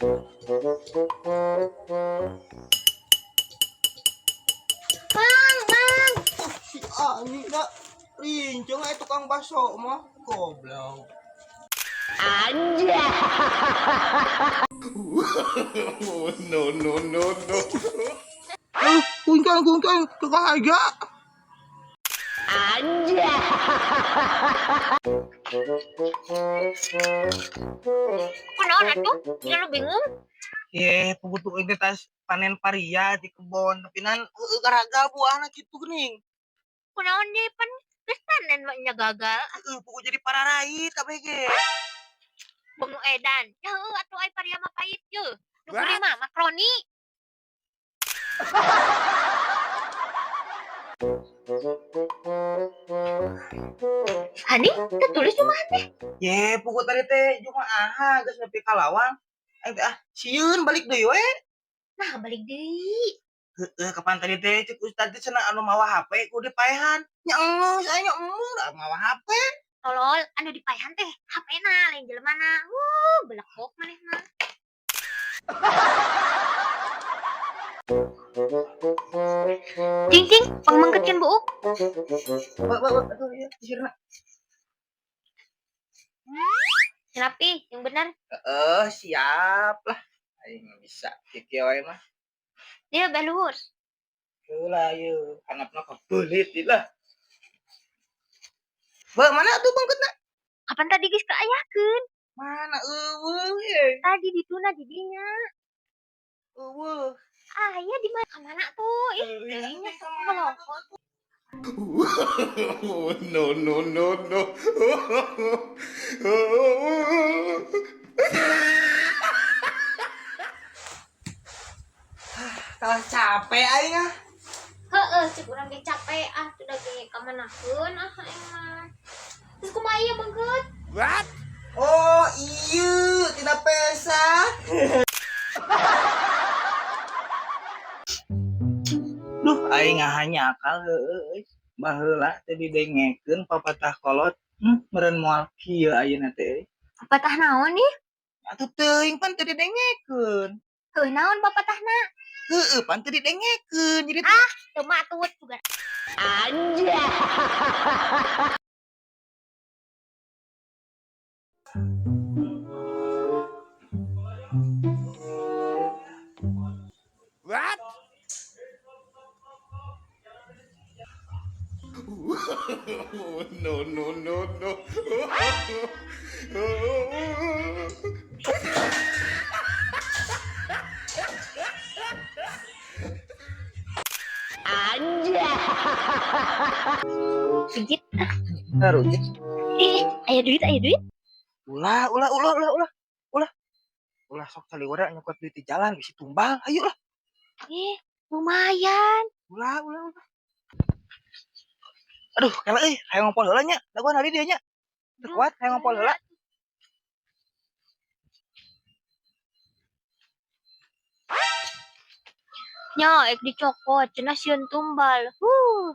Mang, mang. Si Ani na rincong ay tukang baso mo. Goblok. No, no, no, no. Ah, kungkang, kungkang, kakahaga. Kunaon atuh? Sia lu bingung? Ye, pugutuin ke tas panen paria di kebon. Tapi nan, garaga buahna kitu geuning. Kunaon deui pan geus panen mah nya gagal. Heeh, pugu jadi pararait kabeh ge. Bemu edan. Ya heueuh atuh ai paria mah pahit ye. Nu gurih mah makaroni. Hani, teu tulis jumahan teh. Ye, pugu tadi teh jumaahan geus nepi ka lawang. Aing teh ah, sieun balik deui we. Nah, balik deui. Heeh, kapan tadi teh cek ustad teh cenah anu mawa HP kudu dipaehan. Nya geus aing nya embung da mawa HP. Tolol, anu dipaehan teh HP-na lain jelemana. Belekok maneh mah. Cing cing, pangmengketkeun buuk. Wa wa wa, aduh ieu sisirna. Rapi, yang benar. Heeh, siap lah. Aing mah bisa kieu wae mah. Dia beh luhur. Heula ieu, handapna kebeulit ieu lah. Ba, mana atuh bengkeutna? Kapan tadi geus kaayakeun? Mana eueuh ye? Tadi dituna di dinya. Eueuh. Aya di mana? Ka mana tuh? Ih, Eueuh, teuing nya ka mana melokot. No, no, no, no. Kalah capek aing ah. Heeh, cek urang ge capek ah, sudah ge ka manakeun ah aing mah. Terus kumaha ieu beungkeut? What? Oh, iya, tidak pesa. Duh, aing ngahanya akal heueuh euy. Baheula teh didengekeun papatah kolot, meureun moal kieu ayeuna teh euy. Papatah naon ih? Atuh teuing pan teu didengekeun. Heuh naon papatahna? Heueuh pan teu didengekeun. Jadi teh Teu matut juga. What? No, no, no, no. Pijit. Tarujit. Ih, aya duit, aya duit. Ulah, ulah, ulah, ulah, ulah. Ulah. Ulah sok caliwara nyokot duit di jalan bisi tumbal. Ayo lah. Ih, lumayan. Ulah, ulah, ulah. Aduh, kela euy, hayang ngompol heula nya. Dagoan hari dia nya. Teu kuat hayang ngompol heula. Nya, ek dicokot, cenah sieun tumbal. Huh.